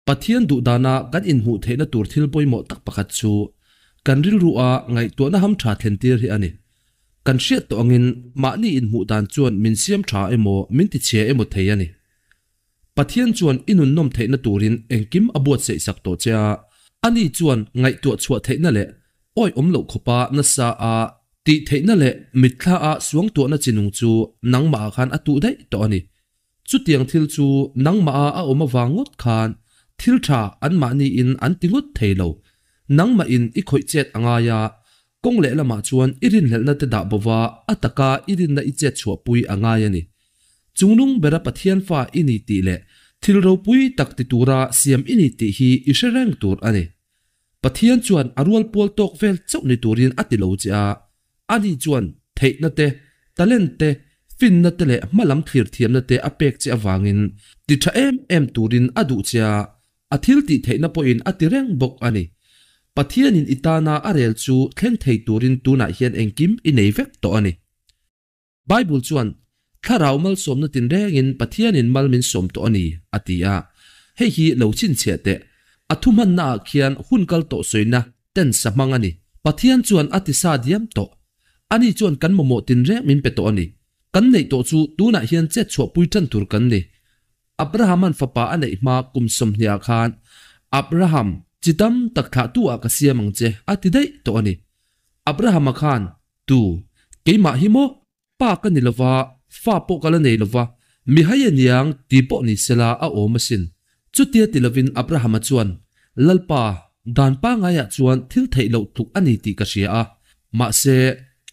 Pathian duhdana kan inhmuh theihna tur thil pawimawh tak pakhat chu kan rilrua ngaihtuahna hamtha thlentir hi a ni. Kan hriat tawh angin mahni inhmuh dan chuan min siam tha emaw min tichhia emaw thei a ni. Pathian chuan i nunnawm theihna turin engkim a buatsaih sak tawh che a, ani chuan ngaihtuah chhuah theihna leh awi awm loh khawpa nasa a tih theihna leh mitthla a suangtuahna chinung chu nangmah ah khan a tuh daih tawh a ni. Chutiang thil chu nangmah a a awm avang ngawt khan thil tha anmahni in an ti ngawt thei lo. Nangmah in i khawih chet a ngai a, kawng lehlamah chuan i rinhlelhna te dah bova a taka i rinna i chet chhuahpui a ngai a ni. Chungnung bera Pathian fa i ni tih leh thil ropui tak ti tura siam i ni tih hi i hre reng tur a ni. Pathian chuan a rual pawl tawk vel chauh ni turin a ti lo che a, ani chuan theihna te, talent te, finna te leh hmalam thlir thiamna te a pek che avangin ti tha em em turin a duh che a, a thil tih theihna pawhin a ti reng bawk a ni. Pathianin i tana a rel chu thleng thei turin tunah hian engkim i nei vek tawh a ni. Bible chuan, Thlarau malsawmna tinrengin Pathianin mal min sawm tawh a ni, a ti a. Hei hi lo chhinchhiah teh. A thuhmannaah khian hun kal tawh sawina tense a hmang a ni. Pathian chuan a ti sa diam tawh. Ani chuan kan mamawh tinreng min pe tawh a ni. Kan neih tawh chu tunah hian chet chhuahpui tan tur kan ni. Abrahaman fapa a neih hma kum sawmhniah khan, Abraham, chi tam tak thlahtu ah ka siam ang che, a ti daih tawh a ni. Abrahama khan, Tu, keimah hi maw? Pa ka ni lova, fa pawh ka la nei lova, mi hai a niang ti pawh ni sela a awm asin. Chutia ti lovin Abrahama chuan, Lalpa, dan pangaiah chuan thil theih loh tluk a ni tih ka hria a, mahse,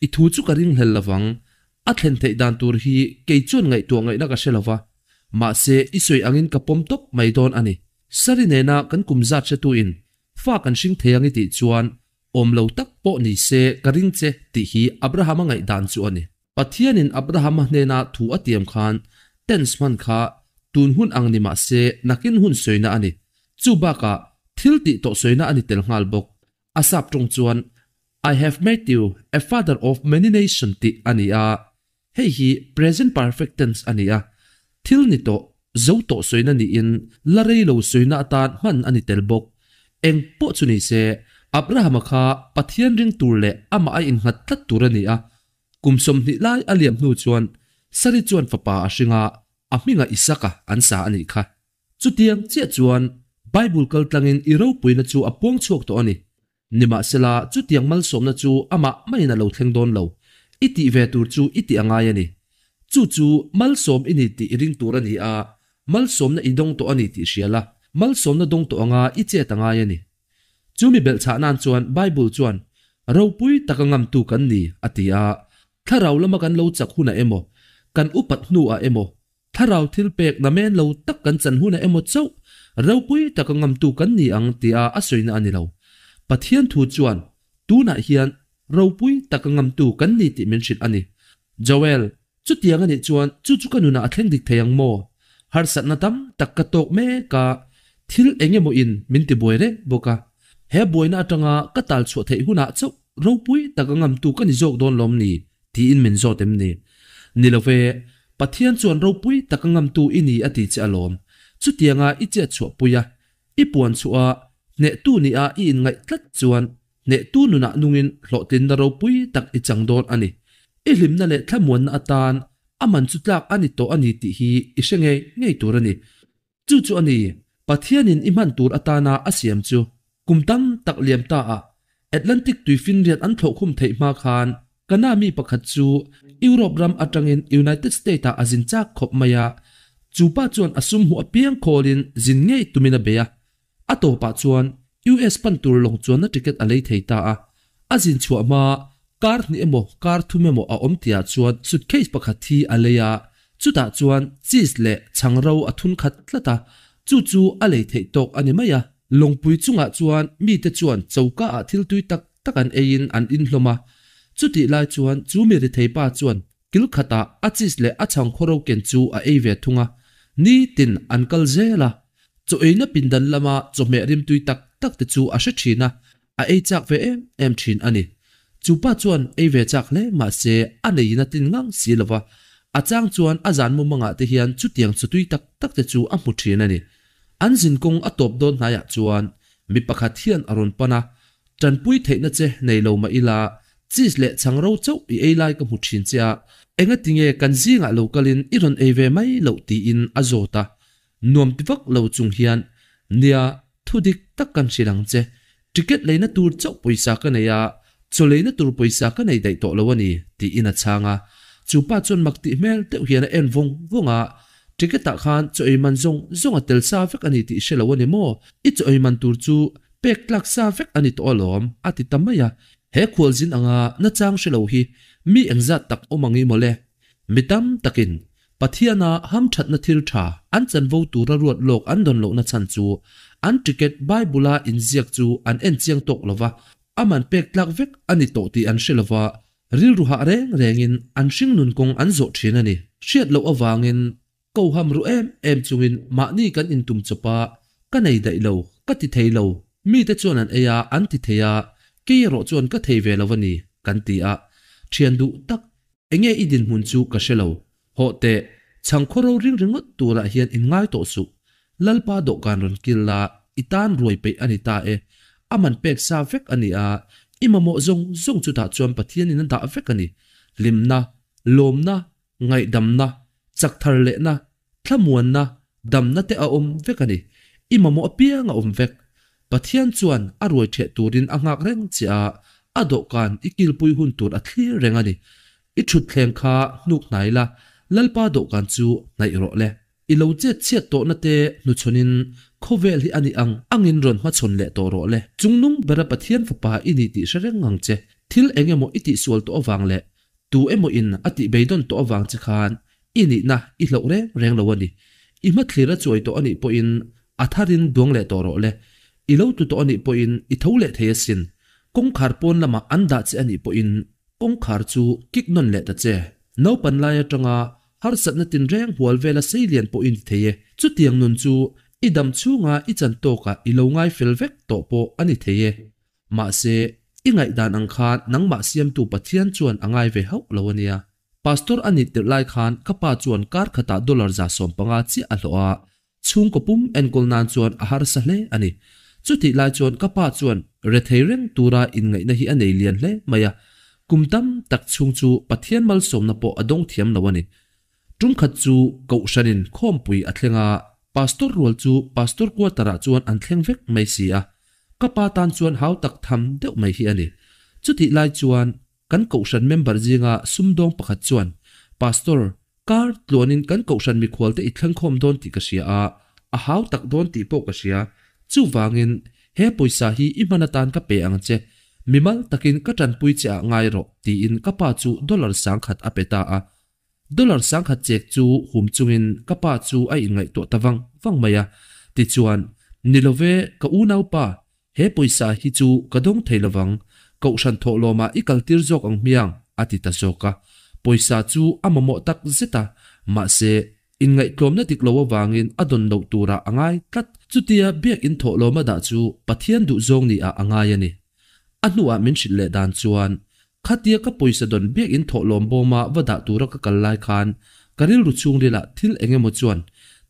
i thu chu ka ringhlel lovang, a thlen theih dan tur hi kei chuan ngaihtuah ngaihna ka hre lova, mahse, i sawi angin ka pawm tawp mai dawn a ni. Sari nena kan kum zat hretuin fa kan hring thei ang i tih chuan Awm lo tak pawh ni se ka ring che tih hi Abrahama ngaihdan chu a ni. Pathianin Abrahama hnena thu a tiam khan tense hman kha tun hun ang ni mah se nakin hun sawina a ni. Chu bakah thil tih tawh sawina a ni tel nghal bawk. A sap tawng chuan I have made you a father of many nation tih a ni a. Hei hi present perfect tense a ni a, thil ni tawh, zo tawh sawina niin la rei lo sawina atan hman a ni tel bawk. Eng pawh chu ni se, Abrahama kha Pathian ring tur leh amah a innghat tlat tur a ni a. Kum 20 lai a liam hnu chuan Sari chuan fapa a hring a, a hmingah Isaka an sa a nih kha. Chutiang chiah chuan Bible kaltlangin i ropuina chu a puang chhuak tawh a ni. Nimahsela, chutiang malsawmna chu amah maiin a lo thleng dawn lo. I tih ve tur chu i tih a ngai a ni. Chu chu malsawm i ni tih i ring tur a ni a, malsawmna i dawng tawh a ni tih hria la, malsawmna dawng tawh anga i chet a ngai a ni. Chu mi belhchhah nan chuan Bible chuan, Ropui taka ngamtu kan ni, a ti a. Thlarau lama kan lo chak hunah emaw, kan upat hnuah emaw, Thlarau thil pek namen lo tak kan chan hunah emaw chauh ropui taka ngamtu kan ni ang tia a sawina a ni lo. Pathian thu chuan tunah hian ropui taka ngamtu kan ni tih min hrilh a ni. Joel, Chutiang a nih chuan chu chu ka nunah a thleng dik thei ang maw? Harsatna tam tak ka tawk mek a, thil eng emaw in min ti buai reng bawk a. He buaina atanga ka tal chhuah theih hunah chauh ropui taka ngamtu ka ni zawk dawn lawm ni? Tiin min zawt em ni? Ni lo ve, Pathian chuan ropui taka ngamtu i ni a ti che alawm. Chutianga i chet chhuahpui a, i puan chhuah a, hnehtu nia i inngaih tlat chuan hnehtu nunah nungin hlawhtlinna ropui tak i chang dawn a ni. I hlimna leh thlamuanna atan a man chu tlak a ni tawh a ni tih hi i hre ngei ngei tur a ni. Chu chu a ni, Pathianin i hman tur atana a siam chu. Kum tam tak liam ta a, Atlantic tuifinriat an thlawhkhum theih hma khan Kana mi pakhat chu Europe ram atangin United State ah a zin chak khawp mai a. Chu pa chuan a sum hmuh apiang khawlin zin ngei tumin a bei a. A tawpah chuan US pan tur lawng chuanna ticket a lei thei ta a. A zin chhuah hma kar hnih emaw kar thum emaw a awm tihah chuan suitcase pakhat hi a lei a, chutah chuan cheese leh chhang ro a thun khat tlat a, chu chu a lei theih tawk a ni mai a. Lawngpui chungah chuan mite chuan choka ah thil tui tak tak an eiin an inhlawm a, chutih lai chuan chu mi rithei pa chuan kil khatah a cheese leh a chhang khaw ro ken chu a ei ve thung a, nitin an kal zel a. Chaw eina pindan lama chawhmeh rimtui tak tak te chu a hre thin a, A ei chak ve em em thin a ni. Chu pa chuan ei ve chak hle mahse a neiin a tlin ngang si lo va, a chang chuan a zan mumangah te hian chutiang chawtui tak tak te chu a hmu thin a ni. An zinkawng a tawp dawn hnaiah chuan mi pakhat hian a rawn pan a, Tanpui theihna che nei lo mah ila, cheese leh chhang ro chauh i ei lai ka hmu thin che a, engatinge kan zingah lo kalin i rawn ei ve mai loh tiin a zawt a. Nuam ti vak lo chung hian, Nia, thu dik tak kan hrilh ang che. Ticket leina tur chauh pawisa ka nei a, chaw leina tur pawisa ka nei daih tawh lo a ni, tiin a chhang a. Chu pa chuan mak tih hmel deuh hian a en vawng vawng a, Ticket ah khan chaw ei man zawng zawng a tel sa vek a ni tih hre lo a ni maw? I chaw ei man tur chu pek tlak sa vek a ni tawh alawm, a ti ta mai a. He khualzin anga nachang hre lo hi mi engzat tak awm ang i mawle? Mi tam takin Pathiana hamthatna thil tha an chanvo tura ruat lawk an dawn lohna chhan chu an ticket Bible-a inziak chu an en chiang tawk lova, a man pek tlak vek a ni tawh tih an hre lova, rilru hah reng rengin an hringnun kawng an zawh thin a ni. Hriat loh avangin ko ham ru em em chungin mahni kan intum chawp a, ka nei daih lo, ka ti thei lo, mite chuan an ei a, an ti thei a, kei erawh chuan ka thei ve lo a ni, kan ti a. Thian duh tak Enge i dinhmun chu ka hre lo. Hawh teh, chhang khaw ro ring ringawt turah hian in ngai tawh suh. Lalpa dawhkan rawn kil la, i tan ruai peih a ni ta e. A man pek sa vek a ni a, i mamawh zawng zawng chutah chuan Pathianin a dah vek a ni. Hlimna, lawmna, ngaihdamna, chak thar lehna, thlamuanna, damna te a awm vek a ni. I mamawh apiang a awm vek. Pathian chuan a ruai ṭheh turin a nghak reng che a, a dawhkan i kilpui hun tur a thlir reng a ni. I ṭhutthleng kha hnuk hnai la, Lalpa dawhkan chu hnaih rawh le. I lo chet chhiat tawhna te hnuchhawnin khawvel hi a ni ang angin rawn hmachhawn leh tawh rawh le. Chungnung bera Pathian fapa i ni tih hre reng ang che. Thil eng emaw i tihsual tawh avang leh tu emaw in a tih beidawn tawh avang che khan I nihna i hloh reng reng lo a ni. I hmathlir a chuai tawh a nih pawhin a tharin duang leh tawh rawh le. I lo tlu tawh a nih pawhin i tho leh thei asin. Kawngkhar pawn lamah an dah che a nih pawhin kawngkhar chu kik nawn leh ta che. Naupan lai atanga harsatna tinreng hual vela sei lian pawh i ni thei e. Chutiang nun chu i dam chhunga i chan tawkah i lo ngai fel vek tawh pawh a ni thei e. Mahse, i ngaihdan ang khan nangmah siamtu Pathian chuan a ngai ve hauh lo a nia. Pastor a nih tirh lai khan ka pa chuan kar khatah dollar 150 chiah a hlawh a, chhungkaw pum enkawl nan chuan a harsa hle a ni. Chutih lai chuan ka pa chuan rethei reng tura inngaihna hi a nei lian hle mai a, kum tam tak chhung chu Pathian malsawmna pawh a dawng thiam lo a ni. Tum khat chu Kohhranin khawmpui a thleng a, Pastor rual chu Pastor quarter-ah chuan an thleng vek mai si a, ka pa tan chuan hau tak tham deuh mai hi a ni. Chutih lai chuan Kan kohhran member zinga sumdawng pakhat chuan, Pastor, kar tluanin kan kohhran mikhualte i thlengkhawm dawn tih ka hria a, a hau tak dawn tih pawh ka hria. Chuvangin, he pawisa hi i hman atan ka pe ang che. Mimal takin ka tanpui che ah ngai rawh, tiin ka pa chu dollar 1000 a pe ta a. Dollar 1000 chek chu hum chungin ka pa chu a inngaihtuah ta vang vang mai a. Tichuan, Ni love, ka unaupa, He pawisa hi chu ka dawng thei lovang, Kohhran thawhlawmah i kaltir zawk ang hmiang, a ti ta zawk a. Pawisa chu a mamawh tak zet a, mahse, inngaihtlawmna dik lo avangin a dawn loh turah a ngai tlat. Chutia biakinn thawhlawma dah chu Pathian duhzawng ni ah a ngai a ni. A hnuah min hrilh leh dan chuan, Khatia ka pawisa dawn biakinn thawhlawm bawma va dah tura ka kal lai khan ka rilru chhungrilah thil eng emaw chuan,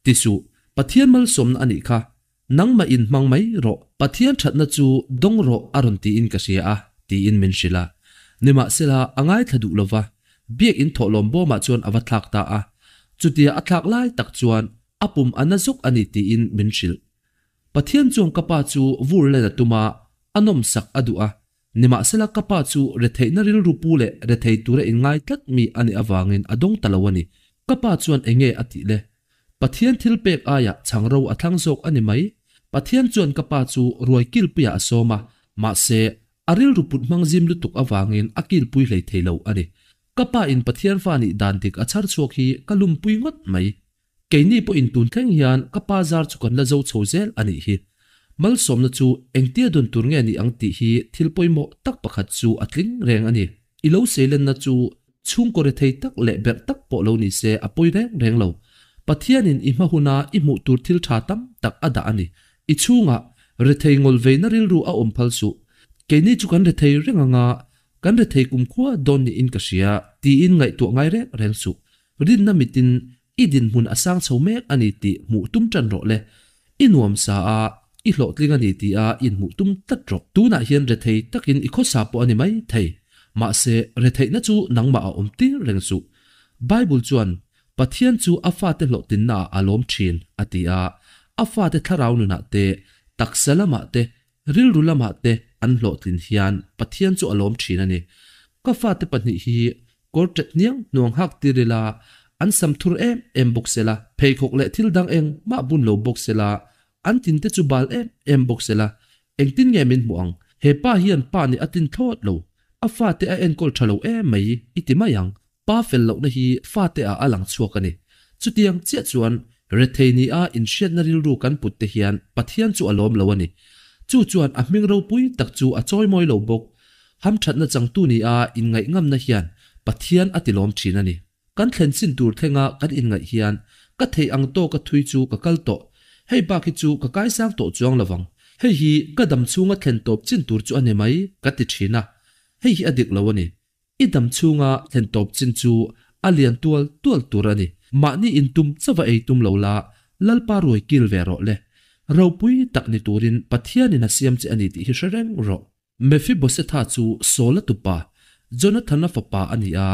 Ti suh, Pathian malsawmna a nih kha, Nangmah in hmang mai rawh, Pathian thatna chu dawng rawh a rawn tiin ka hria a, tiin min hrilh a. Nimahsela, a ngaithla duh lova, biakinn thawhlawm bawmah chuan a va thlak ta a. Chutia a thlak lai tak chuan a pum a na zawk a ni tiin min hrilh. Pathian chuan ka pa chu vur len a tum a, a nawmsak a duh a. Nimahsela ka pa chu retheihna rilru pu leh rethei tura inngai tlat mi a nih avangin a dawng ta lo a ni. Ka pa chuan enge a tih le? Pathian thil pek aiah chhang ro a thlang zawk a ni mai. Pathian chuan ka pa chu ruai kilpuiah a sawm a, mahse a rilru put hmang zim lutuk avangin a kilpui hlei thei lo a ni. Ka pa in Pathian fa nih dan dik a chhar chhuak hi ka lumpui ngawt mai. Keini pawhin tun thleng hian ka pa zar chu kan la zo chho zel a nih hi. Malsawmna chu engtia dun tur nge ni ang tih hi thil pawimawh tak pakhat chu a tling reng a ni. I lo seilenna chu chhungkaw rethei tak leh berh tak pawh lo ni se a pawi reng reng lo. Pathianin i hma huna i hmuh tur thil tha tam tak a dah a ni. I chhungah rethei ngawl veina rilru a awm phal suh. Keini chu kan rethei reng anga kan rethei kumkhua dawn niin ka hria tiin ngaihtuah ngai reng reng suh. Rinna mitin i dinhmun a sang chho mek a ni tih hmuh tum tan rawh le. I nuam sa a, i hlawhtling a ni ti a inhmuh tum tlat rawh. Tunah hian rethei takin i khawsa pawh a ni mai thei. Mahse, retheihna chu nangmah a awm tir reng suh. Bible chuan, Pathian chu a fate hlawhtlinnaah a lawm thin, a ti a. A fate thlarau nunah te, taksa lamah te, rilru lamah te an hlawhtlin hian Pathian chu a lawm thin a ni. Ka fate pahnih hi kawr ṭet hniang hnuang hak tir ila, an sam thur em em bawk sela, pheikhawk leh thil dang engmah bun lo bawk sela, an tinte chu bal em em bawk sela, engtin nge min hmuh ang? He pa hian pa nih a tlin thlawt lo, a fate a enkawl ṭha lo em mai i ti mai ang. Pa fel lohna hi fate ah a lang chhuak a ni. Chutiang chiah chuan rethei ni a inhriatna rilru kan put te hian Pathian chu a lawm lo a ni. Chu chuan a hming ropui tak chu a chawimawi lo bawk. Hamthatna changtu ni a inngaih ngamna hian Pathian a tilawm thin a ni. Kan thlen chin tur thlenga kan inngaih hian ka theih ang tawka thui chu ka kal tawh. Hei bak hi chu ka kaisang tawh chuang lovang. Hei hi ka dam chhunga thlen tawp chin tur chu a ni mai ka ti thin a. Hei hi a dik lo a ni. I dam chhunga thlen tawp chin chu a lian tual tual tur a ni. Mahni intum chauha ei tum lo la, Lalpa ruai kil ve rawh le. Ropui tak ni turin Pathianin a siam che a ni tih hi hre reng rawh. Mephibosetha chu Saula tupa, Jonathana fapa a ni a.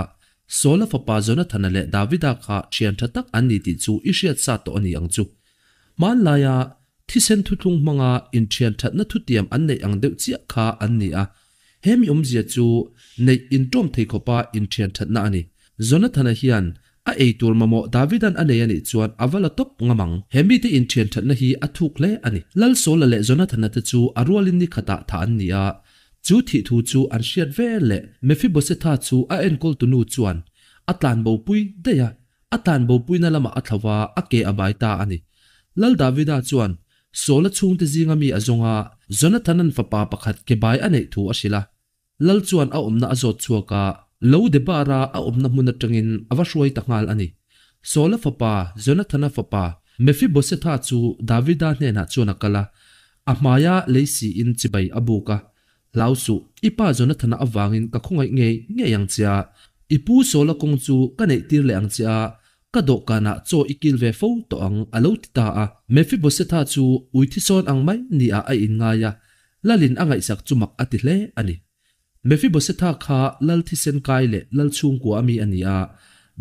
Saula fapa Jonathana leh Davida kha thian tha tak an ni tih chu i hriat sa tawh a ni ang chu. Hmanlaia thisen thuthlung hmanga inthian thatna thutiam an neih ang deuh chiah kha an ni a. He mi awmzia chu neih inṭawm thei khawpa inthian thatna a ni. Jonathana hian a ei tur mamawh Davidan a nei a nih chuan a va la tawp ngam ang. He mite inthian thatna hi a thuk hle a ni. Lal Saula leh Jonathana te chu a rualin ni khatah thah an ni a, chu thih thu chu an hriat vel leh Mephibosetha chu a enkawltu nu chuan a tlanbopui daih a, a tlanbopuina lamah a thlo a, a ke a bai ta a ni. Lal Davida chuan Saula chhungte zinga mi a zawng a, Jonathana'n fapa pakhat ke bai a neih thu a hrilh a. Lal chuan a awmna a zawt chhuak a, Lo Debara a awmna hmun atangin a va hruai ta nghal a ni. Saula fapa, Jonathana fapa, Mephibosetha chu Davida hnenah chuan a kal a, a hmaia lei siin chibai a buk a, Hlau suh, i pa Jonathana avangin ka khawngaih ngei ngei ang che a, i pu Saula kawng chu ka neih tir leh ang che a, Ka dawhkanah chaw i kil ve fo tawh ang, a lo ti ta a. Mephibosetha chu ui thisawn ang mai niah a inngai a, Lalin a ngaihsak chu mak a ti hle a ni. Mephibosetha kha Lal thisen kai leh Lal chhungkua a mi a ni a,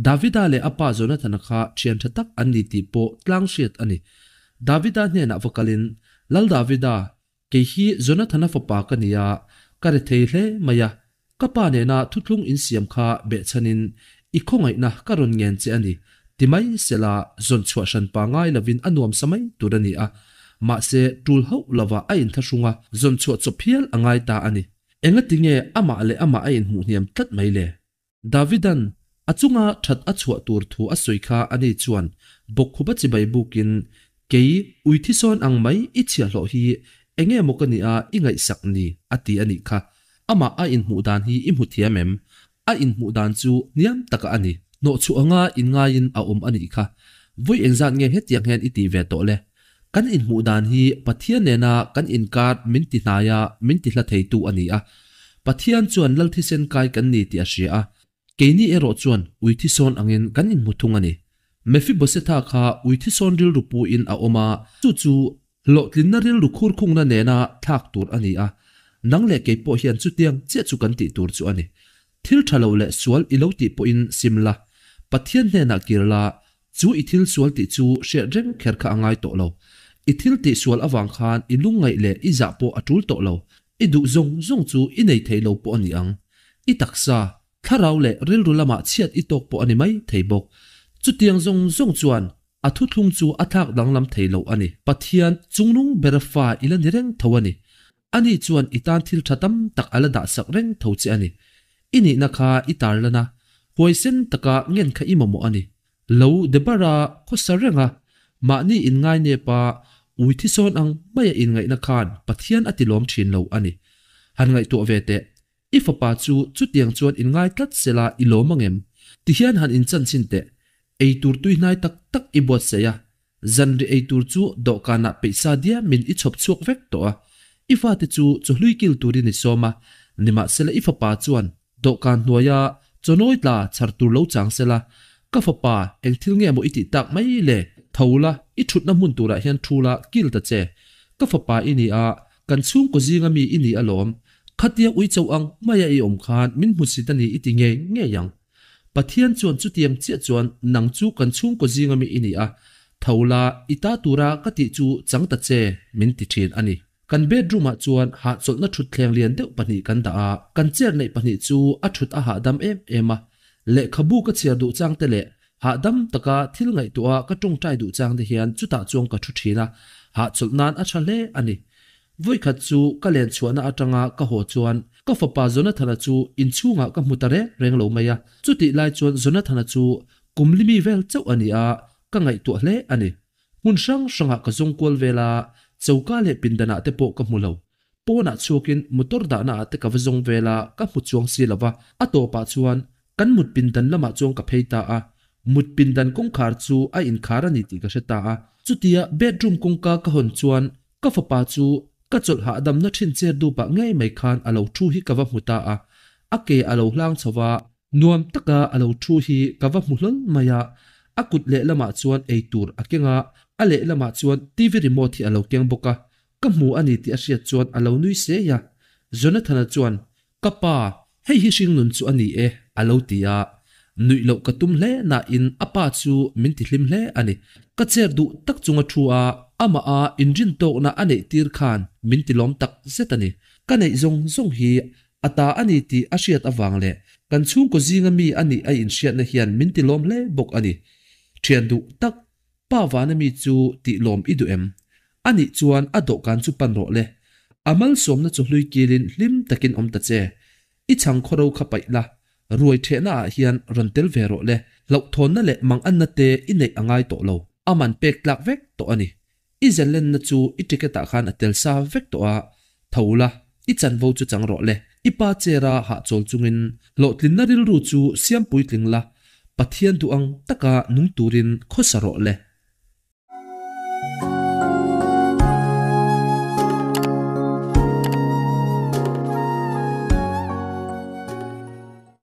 Davida leh a pa Jonathana kha thian tha tak an ni tih pawh tlang hriat a ni. Davida hnenah va kalin, Lal Davida, Kei hi Jonathana fapa ka ni a, ka rethei hle mai a, ka pa nena thuthlung insiam kha behchhanin i khawngaihna ka rawn ngen che a ni, ti mai sela zawn chhuah hran pa ngai lovin a nuamsa mai tur a ni a, mahse tul hauh lova a inthlahrung a, zawn chhuah chawp hial a ngai ta a ni. Engatinge amah leh amah a inhmuh hniam tlat mai le? Davidan a chunga that a chhuah tur thu a sawi kha ani chuan bawkkhupa chibai bukin, Kei ui thisawn ang mai i chhiahhlawh hi enge maw ka nia i ngaihsak ni? a ti a nih kha. Amah a inhmuh dan hi i hmu thiam em? A inhmuh dan chu hniam taka a ni. Hnawhchhuah anga inngaiin a awm a nih kha. Vawi engzat nge hetiang hian i tih ve tawh le? Kan inhmuh dan hi Pathian nena kan inkar min ti hnai a, min ti hla theitu a ni a. Pathian chuan Lal thisen kai kan ni tih a hria a, keini erawh chuan ui thisawn angin kan inhmu thung a ni. Mephibosetha kha ui thisawn rilru puin a awm a, chu chu hlawhtlinna rilru khurkhungna nena thlak tur a ni a, nang leh kei pawh hian chutiang chiah chu kan tih tur chu a ni. Thil tha lo leh sual i lo tih pawhin sim la, Pathian hnenah kir la, Chu i thil sual tih chu hriat reng kher kha a ngai tawh lo. I thil tih sual avang khan i lungngaih leh i zah pawh a tul tawh lo. I duh zawng zawng chu i nei thei lo pawh a ni ang. I taksa, thlarau leh rilru lamah chhiat i tawk pawh a ni mai thei bawk. Chutiang zawng zawng chuan a thuthlung chu a thlak danglam thei lo a ni. Pathian chungnung bera fa i la ni reng tho a ni. Ani chuan i tan thil tha tam tak a la dahsak reng tho che a ni. I nihna kha i tarlan a, huaisen taka ngen kha i mamawh a ni. Lo Deborah khawsa reng a, mahni inngai nep a, ui thisawn ang maia inngaihna khan Pathian a tilawm thin lo a ni. Han ngaihtuah ve teh, i fapa chu chutiang chuan inngai tlat sela i lawm angem? Tihian han inchanchhin teh, ei tur tuihnai tak tak i buatsaih a, Zanri ei tur chu dawhkanah peihsa diamin i chhawp chhuak vek tawh a, i fate chu chawhlui kil turin i sawm a, nimahsela i fapa chuan dawhkan hnuaia chawnawi tla chhar tur lo chang sela, ka fapa eng thil nge maw i tih tak mai le? Tho la, i thutna hmun turah hian thu la, kil ta che. Ka fapa i ni a, kan chhungkaw zinga mi i ni alawm. Khatia uicho ang maia i awm khan min hmusit a ni i ti ngei ngei ang. Pathian chuan chutiang chiah chuan nang chu kan chhungkaw zinga mi i ni a, tho la, i ta tura ka tih chu chang ta che, min ti thin a ni. Kan bedroom-ah chuan hahchawlhna thutthleng lian deuh pahnih kan dah a, kan chair neih pahnih chu a thut a hahdam em em a. Lehkhabu ka chhiar duh chang te leh hahdam taka thil ngaihtuah a ka tawngtai duh chang te hian chutah chuan ka thu thin a, hahchawlh nan a tha hle a ni. Vawikhat chu ka len chhuahna atanga ka haw chuan ka fapa Jonathana chu inchhungah ka hmu ta reng reng lo mai a. Chutih lai chuan Jonathana chu kum limi vel chauh a ni a, ka ngaihtuah hle a ni. Hmun hrang hrangah ka zawng kual vel a, choka leh pindanah te pawh ka hmu lo. Pawnah chhuakin motor dahna ah te ka va zawng vel a, ka hmu chuang si lo va. A tawpah chuan kan mut pindan lamah chuan ka phei ta a, mut pindan kawngkhar chu a inkhar a ni tih ka hre ta a. Chutia bedroom kawngka ka hawn chuan ka fapa chu ka chawlh hahdamna thin chair dupah ngei mai khan a lo thu hi ka va hmu ta a, a ke a lo hlang chho va, Nuam taka a lo thu hi ka va hmu hlawl mai a, a kut lehlamah chuan ei tur a keng a, a lehlamah chuan TV remote hi a lo keng bawk a, ka hmu a ni tih a hriat chuan a lo nui sei a. Jonathana chuan, Ka pa, hei hi hringnun chu a ni e, a lo ti a. Nuih loh ka tum hle nain a pa chu min ti hlim hle a ni. Ka chair duh tak chunga thu a, amah a inrintawkna a neih tir khan min ti lawm tak zet a ni. Ka neih zawng zawng hi A ta a ni tih a hriat avang leh kan chhungkaw zinga mi a nih a inhriatna hian min ti lawm hle bawk a ni. Thian duh tak, Pa Vana mi chu tih lawm i duh em? A nih chuan a dawhkan chu pan rawh le. A malsawmna chu hlui kilin hlim takin awm ta che. I chhang khawro kha paih la, ruai thehna ah hian rawn tel ve rawh le. Hlauhthawnna leh manganna te i neih a ngai tawh lo. A man pek tlak vek tawh a ni. I zalenna chu i ticket ah khan a tel sa vek tawh a, tho la, i chanvo chu chang rawh le. I pa chair a hahchawl chungin hlawhtlinna rilru chu siam puitling la, Pathian duh ang taka nung turin khawsa rawh le.